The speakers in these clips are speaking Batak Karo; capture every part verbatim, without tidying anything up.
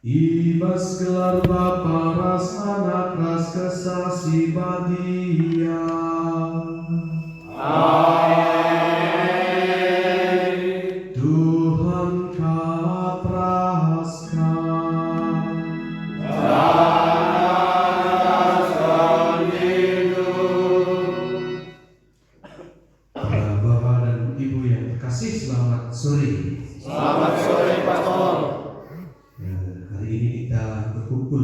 I bas gelar Bapa ras Anak ras Kesah Si Badia. Amin. Tuhan kap ras kam. Para bapa dan ibu yang terkasih, selamat sore. Selamat sore, Pastor. Ya, hari ini kita berkumpul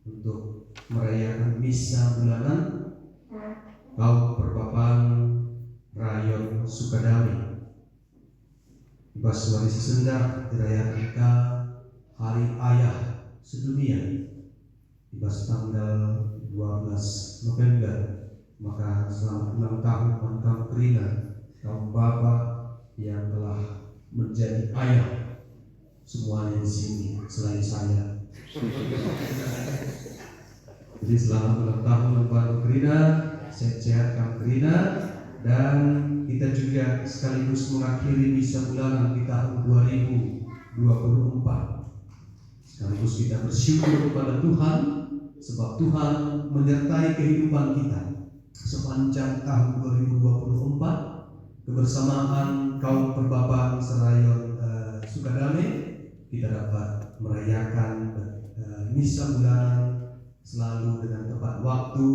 untuk merayakan Misa bulanan kaum perbapan Rayon Sukadame. I bas wari si sendah irayaken ka Hari Ayah Sedunia. I bas tanggal dua belas November, maka selamat ulang tahun man kam kerina, kaum bapa yang telah menjadi ayah semuanya di sini selain saya. Jadi, selamat ulang tahun man bandu kerina, sehat-sehat kam kerina, dan kita juga sekaligus mengakhiri misa bulanan di tahun dua ribu dua puluh empat. Sekaligus kita bersyukur kepada Tuhan, sebab Tuhan menyertai kehidupan kita. Sepanjang tahun dua ribu dua puluh empat, kebersamaan kaum perbapan serayon, eh, Sukadame, kita dapat merayakan, eh, misa bulanan selalu dengan tepat waktu.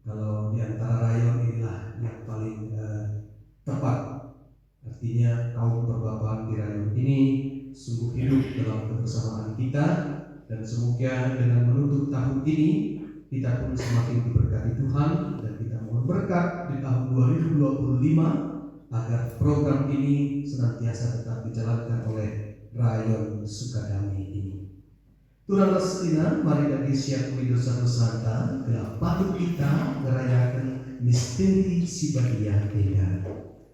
Kalau di antara rayon, inilah yang paling, eh, tepat. Artinya, kaum perbapan di rayon ini sungguh hidup dalam kebersamaan kita, dan semoga dengan menutup tahun ini, kita pun semakin diberkati Tuhan, dan kita mohon berkat di tahun dua ribu dua puluh lima, agar program ini senantiasa tetap dijalankan oleh Rayon Sukadame ini. Turang ras senina, mari dage siakui dosa-dosanta, gelah patut kita ngerayaken misteri si badia enda.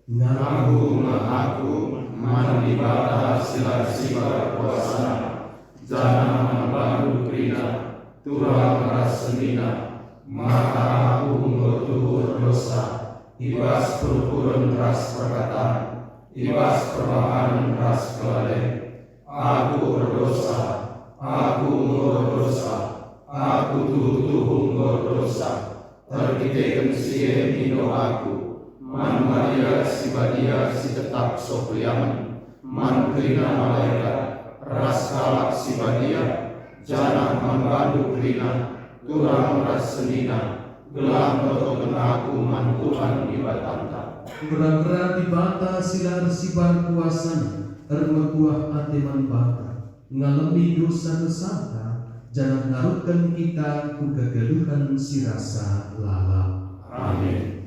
Ngaku me aku man Dibata si la ersibar kuasana, janah man bandu kerina, turang ras senina, maka aku enggo tuhu erdosa, i bas perukuren ras perkatan, i bas perbahanen ras kelalen. Aku erdosa, aku enggo erdosa, aku tuhu-tuhu enggo erdosa. Erkiteken si e mindo aku man Maria si Badia si tetap sokliamen, man kerina malekat ras kalak si badia, janah man bandu kerina, turang ras senina, gelah ntotoken aku man Tuhan Dibatanta. Mera-mera Dibata si la ersibar kuasana, ermekuah ate man banta, ngalemi dosa-dosanta, janah narutken kita ku kegeluhen si rasa lalap. Amin.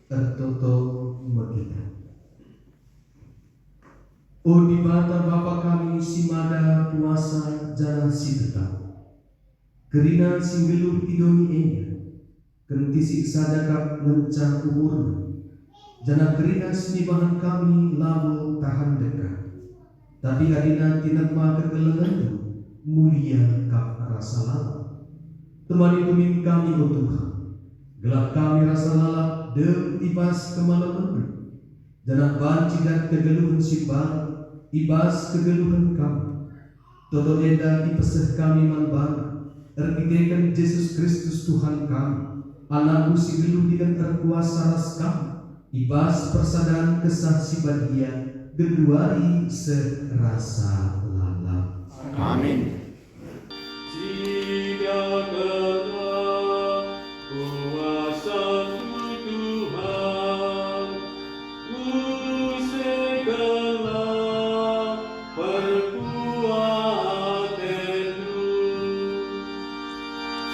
Ertoto me kita. O Dibata, Bapa kami si mada kuasa janah si tetap, kerina si nggeluh i doni enda, kentisik saja kap ngenca umurna, janah kerina si nibahan kami labo tahan dekah. Tapi adina tinema kekelengenndu, mulia kap rasa lalap. Temani tumin kami, o Tuhan, gelah kami rasa lalap dem i bas kemalemmenndu, janah banci dat kegeluhen si mbaru i bas kegeluhen kami. Toto enda ipeseh kami man bana, erkiteken Jesus Kristus Tuhan kami, Anakmu si nggeluh dingen erkuasa ras kami, i bas persadan Kesah Si Badia, genduari seh rasa lalap. Amin. Cidahkenlah kuasa-Ku, Tuhan, usihkenlah perkuah atendu.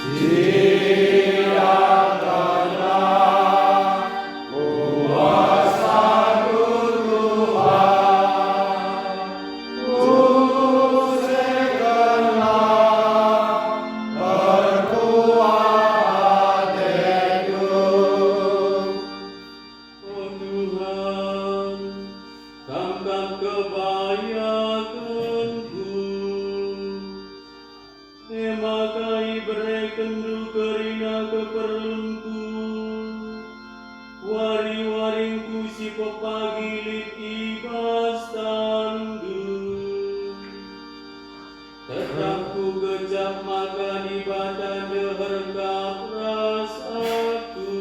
Cidahkenlah kuasa-Ku, Tuhan, usihkenlah perkuah atendu. O Tuhan, Kam kap kebayakenku. E maka iberekenndu kerina keperlunku, wari-waringku si pepagi lit i bas tanNdu. Tetap kugejap maka Dibata ndeher kap ras aku,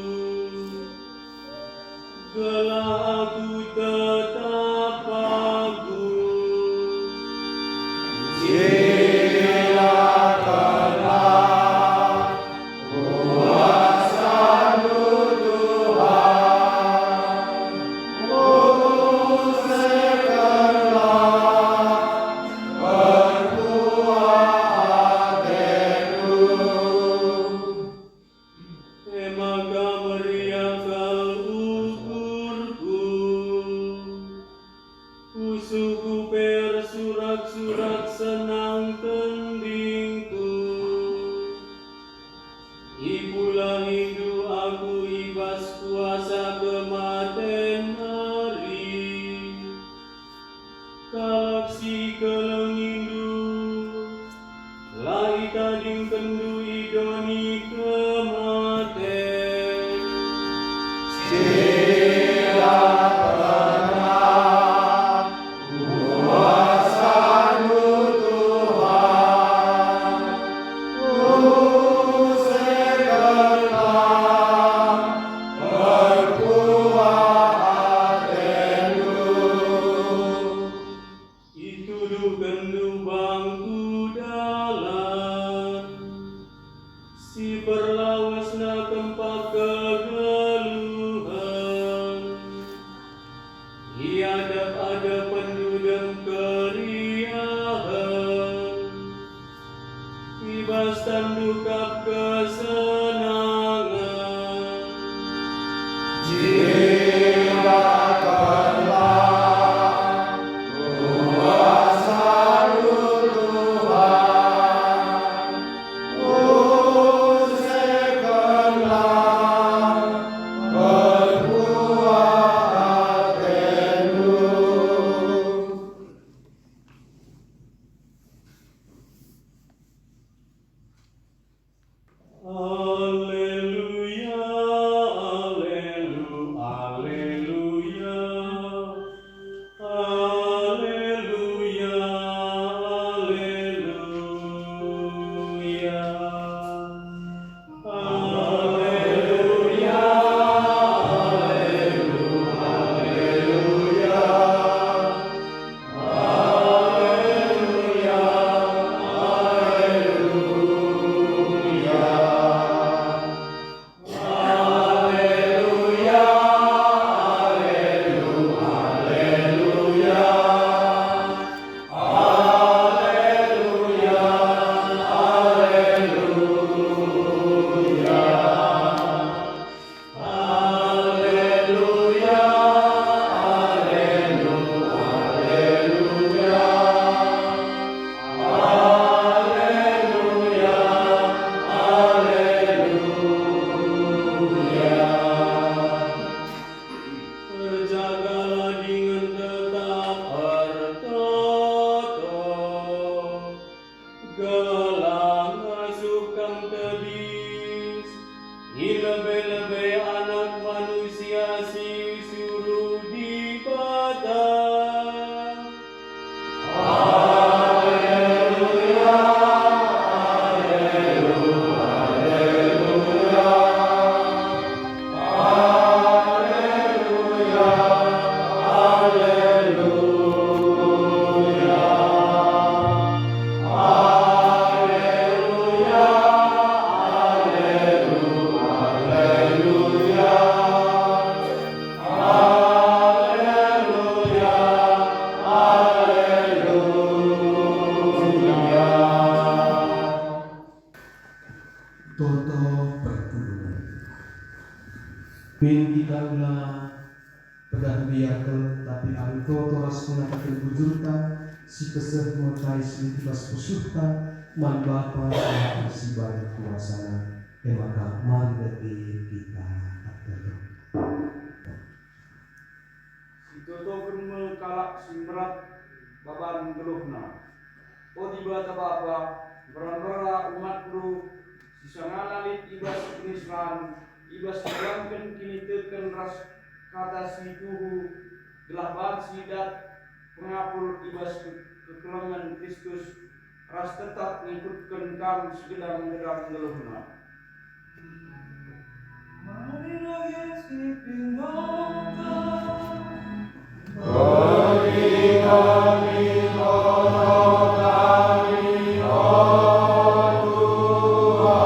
gelah aku tetap pagum. Cidahkenlah kuasa-Mu, Tuhan, usihkenlah perkuah atendu. E maka meriah kal ukurku, pusuhku pe ersurak-surak senang tendingku. Ipulahindu aku i bas kuasa kematen nari. Kalak si ikelengindu la itadingkenndu i doni kematen. Cidahkenlah kuasa-Mu, Tuhan, usihkenlah perkuah atendu. Ituduhkenndu bangku dalan si perlawesna kempak kegeluhen. Iadap-adapenndu dem keriahen, i bas tanNdu kap kesenangen. Cidahkenlah kuasa-Mu, Min kita ula pedah mbiarken, tapi alu toto ras pengataken bujurta, si keseh me kai si lit i bas pusuhta man Bapa ras Anak ras Sibadak Kuasana. E maka mari dage kita ertoto. Sitotoken me kalak si mberat baban geluhna. O Dibata Bapa, mbera-mbera umatNdu si sangana lit i bas kiniseran, i bas ngerangken kiniteken ras kata si tuhu, gelah banci dat pengapul i bas ke-, kekelengen Kristus, ras tetap ngikutken Kam si gedang-gedang geluhna. Mari dage si pindoken. Bagi kami, tolong kami, o Tuhan.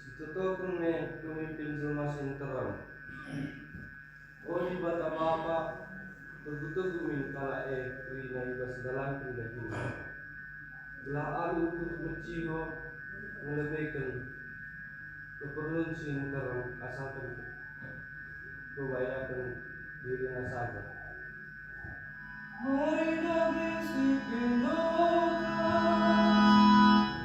Sitotoken me pemimpin jelma si nterem. O Dibata Bapa, tegu-tegu min kalak e kerina i bas ndalanken dahinna. Gelah alu ukur meciho ngelebeken keperlun si nterem asalken pebayaken dirina saja. Mari dage si pindoken.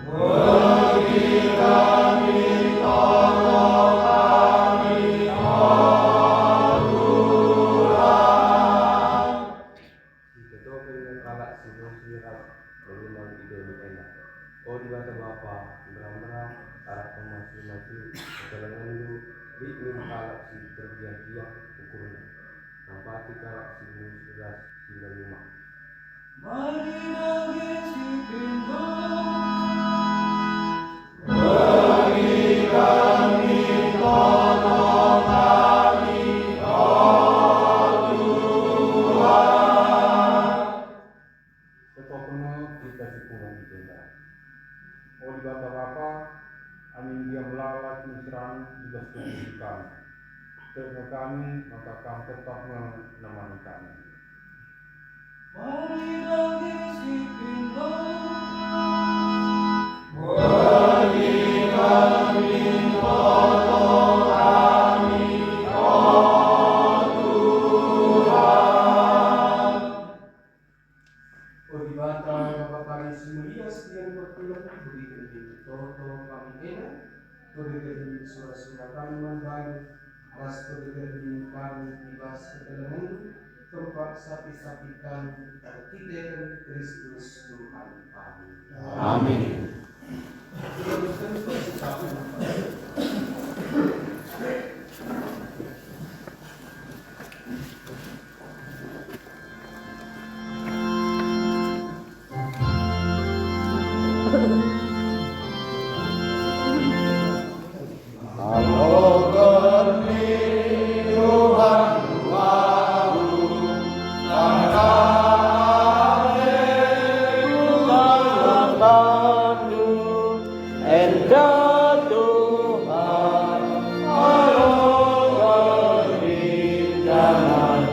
Bagi kami, tolong kami, o Tuhan. Sitotoken me kalak si musuhi ras melimang i doni enda. O Dibata Bapa, mbera-mbera arah pemasu-masu kekelengenNdu, lit min kalak si tergiah-giah ukurna. Nampati kalak si musuh ras si ndelima. Bagi dage si pindoken. Bagi kami, tolong kami, o Tuhan. Sitotoken me kita si pulung i jenda. O Dibata Bapa, amin gia melala kiniseran i bas tubuh kami. Tek nge kami maka Kam tetap nge nemani kami. Mari dage si pindoken. Bagi kami, tolong kami, o Tuhan. O Dibata, Bapa kami si mulia, si enda perpulung, beriken min toto kami enda, beriken min sura-sura kami man bandu, ras beriken min kami i bas kekelengenNdu, kempak sapi-sapi kami, erkiteken Kristus Tuhan kami. Amin. Enda Tuhan, alu ngerti janah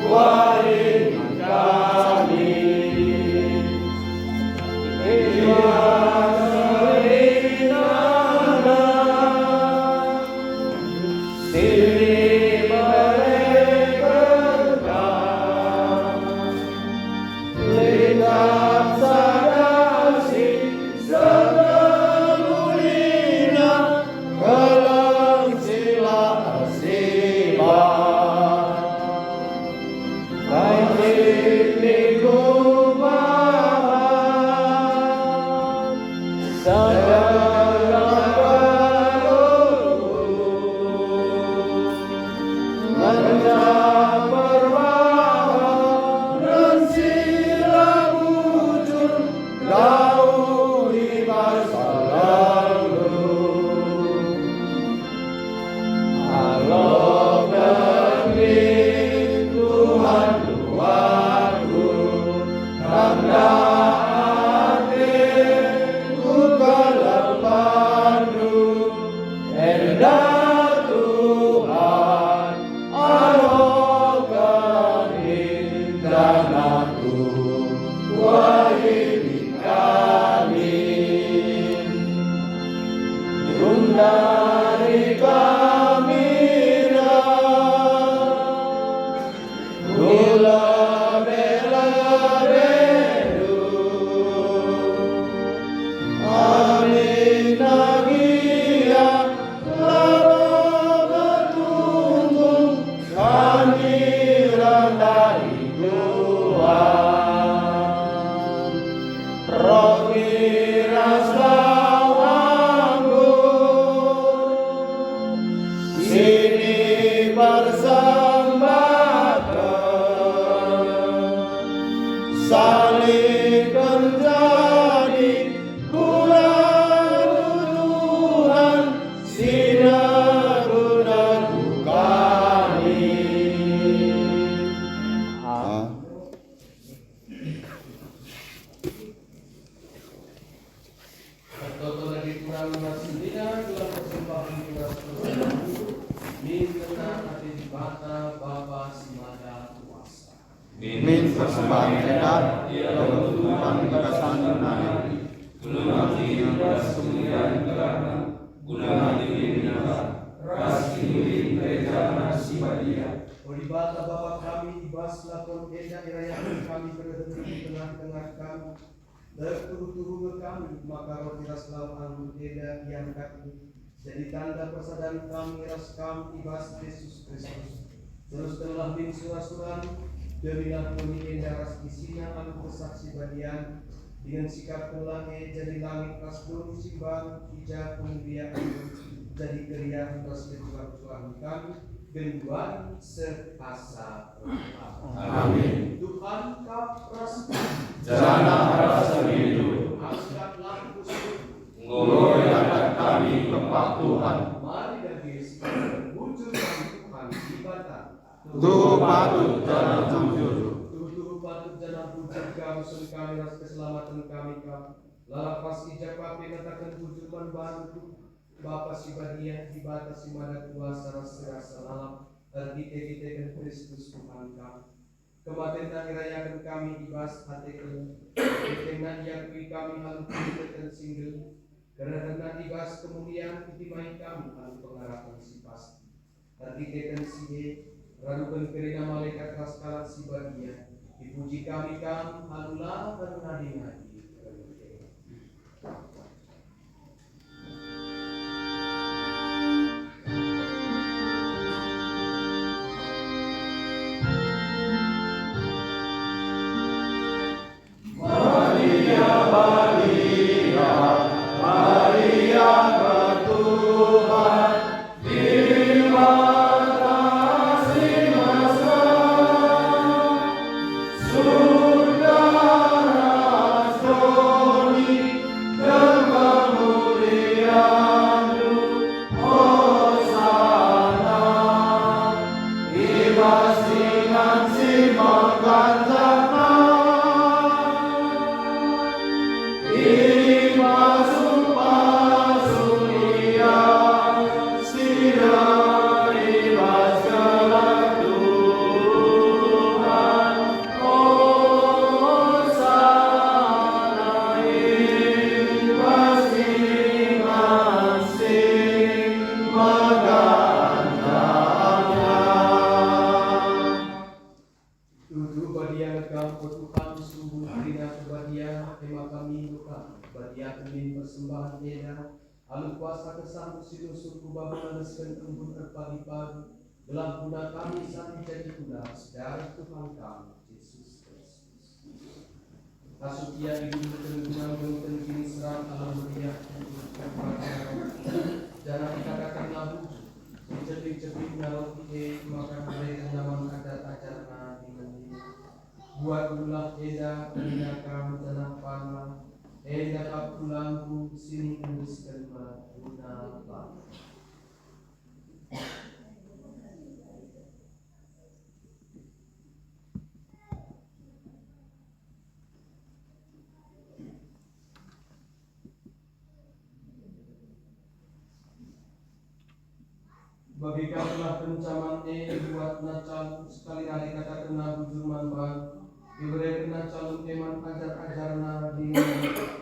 tuahi kami. Ia serinana si dibereken Kam. Lit Kam sada si sekelulina, keleng si la ersipat. Banci nikumahan sada Ini persembahen saling menjadi guna Tuhan, si negu-negu kami. Amin. Ertoto lagi kurang ras senina gelah persembahen ras persembahen min kena ate Dibata Bapa si Mada Kuasa. Min persembahen enda, ia labo Tuhan i bas taneh nari, guna ngandini ras kemulian gelarNa, guna ngandini ras kiniulin gerejaNa si badia. O Dibata Bapa kami, i bas lakon enda irayaken kami kerehenNdu i tengah-tengah kami. Ertuhu-tuhu nge kami maka roti ras lau anggur enda iangkatNdu jadi tanda persadan kami ras Kam i bas Jesus Kristus. Teruskenlah min sura-suraNdu, demilah doni enda ras isina alu Kesah Si Badia, dingen sikapkenlah e jadi langit ras doni si mbaru, i ja kemulianNdu jadi keriahen ras kecuah-cuahen kami, genduari seh asa lam. Amin. Tuhan kap ras janah ras kemulianNdu. Angkatlah pusuhndu. Enggo iangkat kami kempak Tuhan. Mari dage sikap bujur kami Tuhan Dibata. Tuhu patut janah bujur. Tuhu-tuhu patut janah bujur kami, seh kami ras keselamaten kami kap. Lalap pas i ja pe ngataken bujur man bandu Tuhan. Bapa si Badia, Dibata si Mada Kuasa ras si rasa lalap, erkite-kiteken Kristus Tuhan kami. KematenNa irayaken kami i bas ateKe, kekelenNa iakui kami alu kiniteken si nggeluh, kerehenNa i bas kemulian itimai kami alu pengarapen si pasti. Erkiteken si e, raduken kerina malekat ras kalak si badia, ipuji kami Kam alu la ernadi-nadi. Maria, Maria, Maria ketuhan, Dibata si mesra. Surga ras doni dem kemulianNdu, Hosana. I bas ingan si meganjangna, ipasu-pasu ia si reh i bas gelar Tuhan. Hosana i bas ingan si meganjangna. Tuhu badia nge Kam, o Tuhan, sungguh kerina kebadian, e maka mindo Kam, badiaken min persembahen enda, alu kuasa KesahNdu si nusur ku babo nalesken embun erpagi-pagi, gelah guna kami sadi jadi gula ras dareh Tuhan Kam, Jesus Kristus. Asum ia idunken guna nggengken kiniseran alu meriah, janah ikatakenna bujur, icepik-cepikna roti e, maka iberekenna man ajar-ajarna dingen nina, "Buatndulah enda kerina kam janah panlah, enda kap kulangku si niendesken man guna bandu." Bage ka gelah kenca man e ibuatna calung, sekali nari ikatakenna bujur man bandu, iberekenna calung e man ajar-ajarna dingen nina,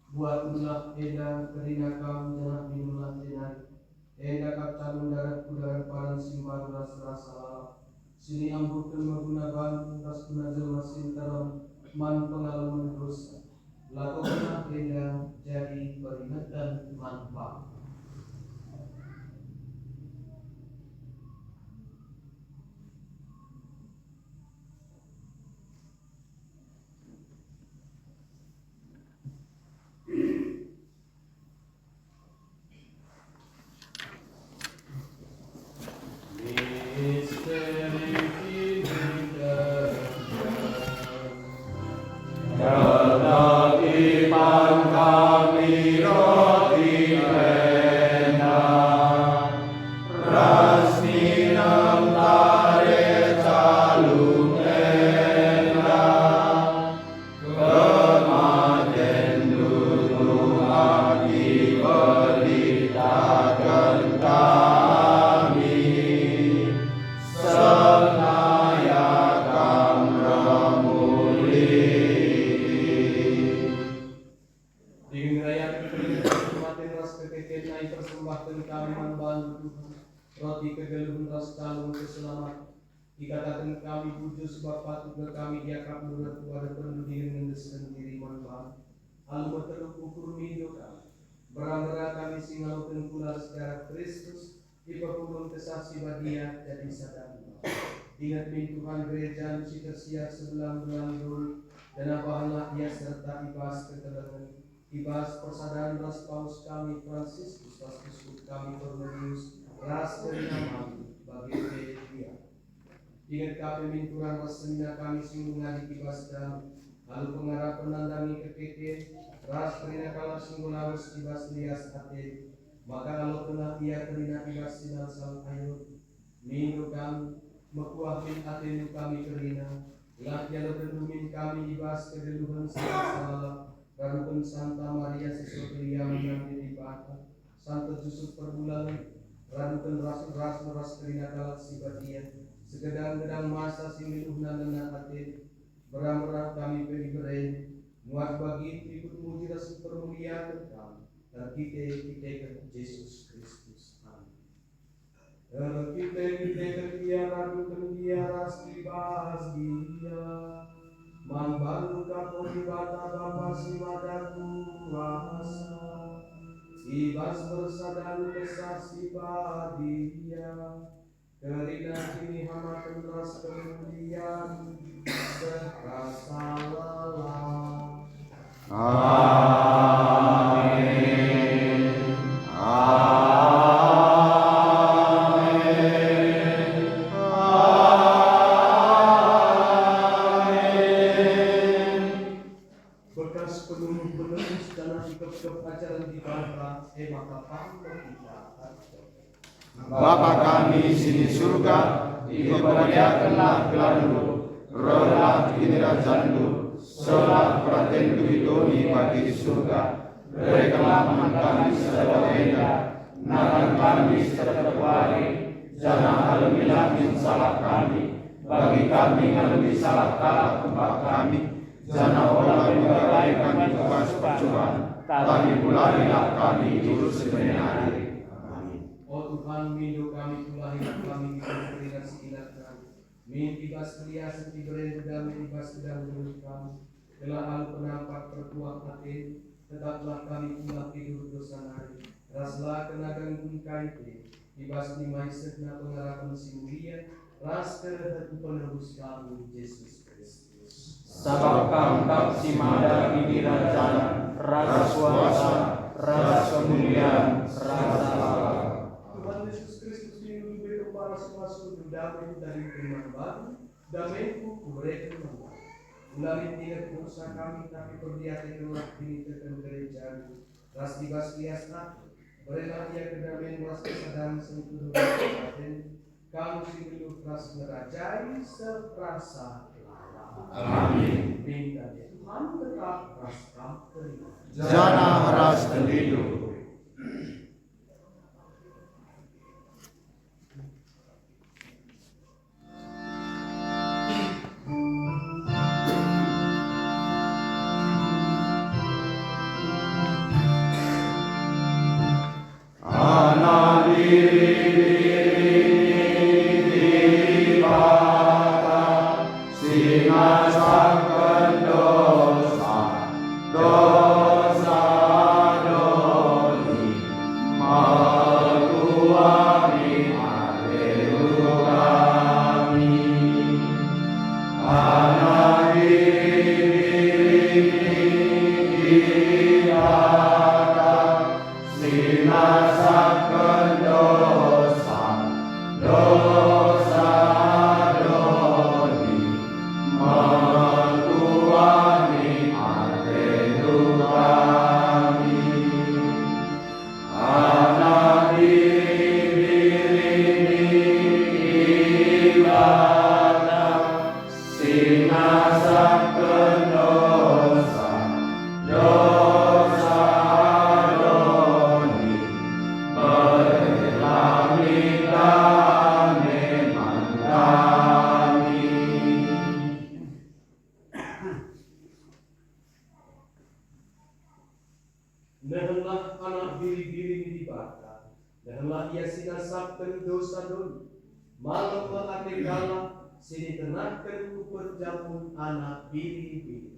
"Buatndulah enda kerina kam janah minumlah e nari. Enda kap calung darehku, dareh padan si mbaru ras rasa lalap, si niamburken me guna bandu ras guna jelma si nterem man pengalomen dosa. Lakokenlah enda jadi peringeten man bandu." Ras ninem tare calung enda, kematenNdu nduhaki beritaken kami, seh naya Kam ermulih. Dingen ngerayaken kematen ras kekekenNa ipersembahken kami man bandu, Tuhan, roti kegeluhen ras calung keselamaten. Ikataken kami bujur, sebab patut nge kami iakapNdu reh ku adepenNdu dingen ngendesken diri man bandu. Alu meteruk ukur mindo kami. Mbera-mbera kami si ngaloken kula ras dareh Kristus, ipepulung Kesah Si Badia jadi sada imam. Inget min, Tuhan, gerejaNdu si tersiar sebelang-belang doni, janah bahanlah ia serta i bas kekelengen, i bas persadan ras paus kami Fransiskus ras uskup kami Kornelius ras kerina nami, bage pe ia. Inget ka pe min turang ras senina kami si enggo ngadi i bas dame, alu pengarapen nandangi kekeken, ras kerina kalak si enggo lawes i bas lias ate, maka ngalokenlah ia kerina i bas sinalsal ayo. Mindo kami, mekuah min atendu kami kerina, gelah ialokenndu min kami i bas kegeluhen si rasa lalap, raduken Santa Maria si so keria man ate Dibata, Santo Jusup Perbulangen, raduken rasul-rasul ras kerina kalak si badia, segedang-gedang masa si nggeluhna ngena ate, mbera-mbera kami pe iberendu, muat bagi ikut muji ras mpermuliaken Kam, erkite-kiteken Jesus Kristus. Amin. Erkite-kiteken Ia, raduken Ia, ras i bas Ia, man bandu kap, o Dibata, Bapa si Mada Kuasa, i bas persadan Kesah Si Badia, kerina kinihamaten ras kemulian seh rasa lalap. Amin. Amin. Amin. Bekas penuhun penebus janah ikepkep ajaran Dibata, e maka pang kita. Bapa kami si i Surga, ipemuliakenlah gelarNdu, rehlah kinirajanNdu, sehlah peratenndu i doni bagi i Surga. Berekenlah man kami sada wari enda, nakan kami si tetap wari, janah alemilah min salah kami, bagi kami ngalemi salah kalak kempak kami, janah ola menggagai kami ku bas percuban, tapi pularilah kami i bas si nari. Amin. O Tuhan, mindo kami, pulahilah kami i bas keringat si ilat kami. Min i bas keliasen ibereNdu dame i bas gedang geluh kami, gelah alu penampat perkuah ate, tetaplah kami pulah i bas dosa nari, ras la kena ganggun kai pe, i bas nimai sehna pengarapen si mulia, ras kerehen Penebus kami, Jesus Kristus. Sabap Kam kap si mada kinirajan, ras kuasa, ras kemulian, ras lalap. Tuhan Yesus Kristus nina, "Lebe kembara si masuk dame tadingken man bandu, damengKu Kubereken man bandu. Ula min inget dosa kami, tapi perdiatekenlah kiniteken gerejaNdu, ras i bas lias ate. Berelah ia kedamen ras kesadan sentuhu ras kepaten, Kam si nggeluh ras ngerajai seh rasa lalap." Amin. Min dame Tuhan tetap ras kam kerina. Janah ras kelindu. Anak diri-diri Dibata si ngasangken dosa, dosa, dosa. Malem me ate kalak si niternahken ku perjamun anak biri-biri.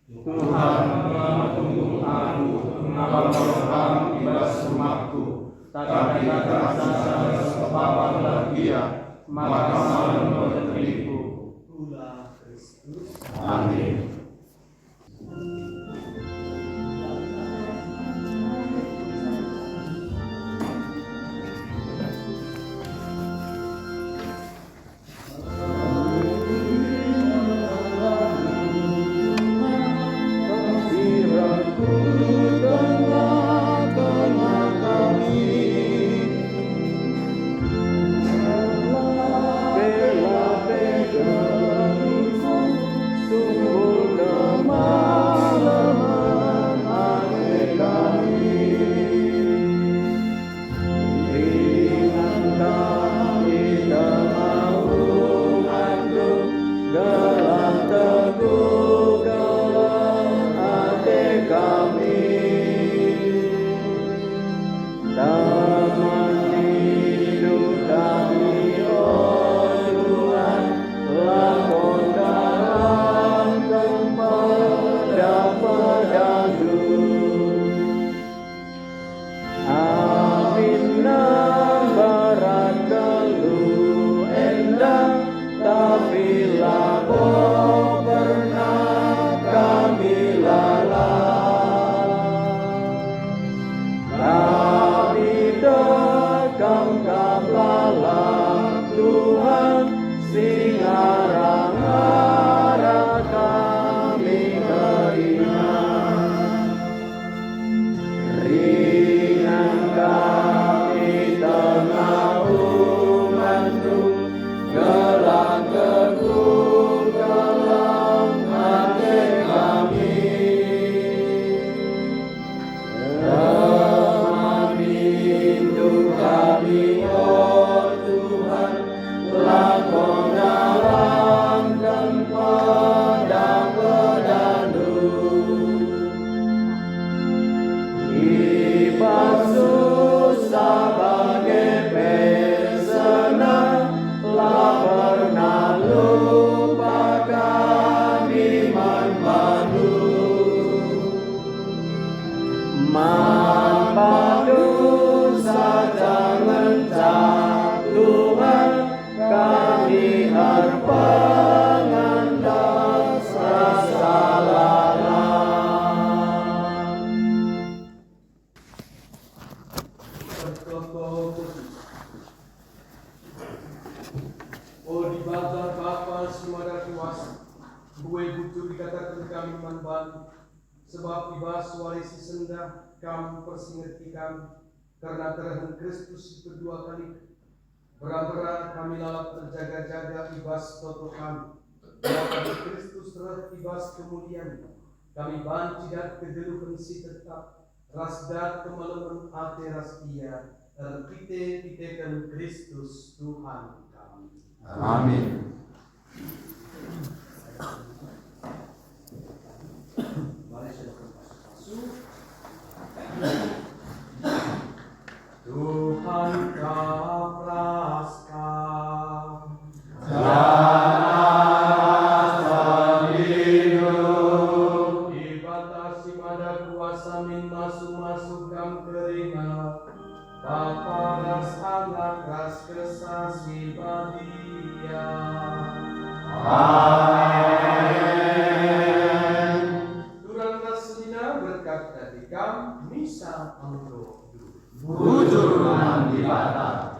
Tuhan, tunggung aku, ngalo roham i bas rumahku, tapi kata si sada sepapahlah gia, maka malem me ternihku. Kula Kristus. Amin. Ringan kami tengah umandu, gelah teguhkenlah ate kami. Temani hidup kami, o Tuhan, lako dalam kempada-padandu. Amin, mbarat keluh enda, tapi labo pernah kami lalap. Kami dekam Kam lalap, Tuhan, si ngarah-ngarah kami keringat. Ringan kami tengah umandu, gelah teguhkenlah ate kami. Temani hidup kami, o Tuhan, lako dalam kempada-padandu. I bas susah bage pe senang, la pernah lupa kami man bandu. Man bandu saja ngenca, Tuhan, kami erpengen ras rasa lalap. Bertoto kudus. O Dibata, Bapa si Mada Kuasa, mbue bujur ikataken kami man bandu, sebab i bas wari si sendah Kam mpersingeti kami kerna kerehen Kristus si peduakaliken. Mbera-mbera kami lalap erjaga-jaga i bas toto kami, gelah Kristus reh i bas kemulianNa, kami banci dat kegeluhen si tetap, ras dat kemalemen ate ras Ia, erkite-kiteken Kristus Tuhan kami. Amin. Mari kita berpasu-pasu. Tuhan kap ras kam. Dan ras dindu. Dibata si Mada Kuasa min masu-masu kam keringat, Bapa ras Anak ras Kesah Si Badia. Amin. Turang ras senina berkat ate kam, misa enggo duri. Bujur man Dibata.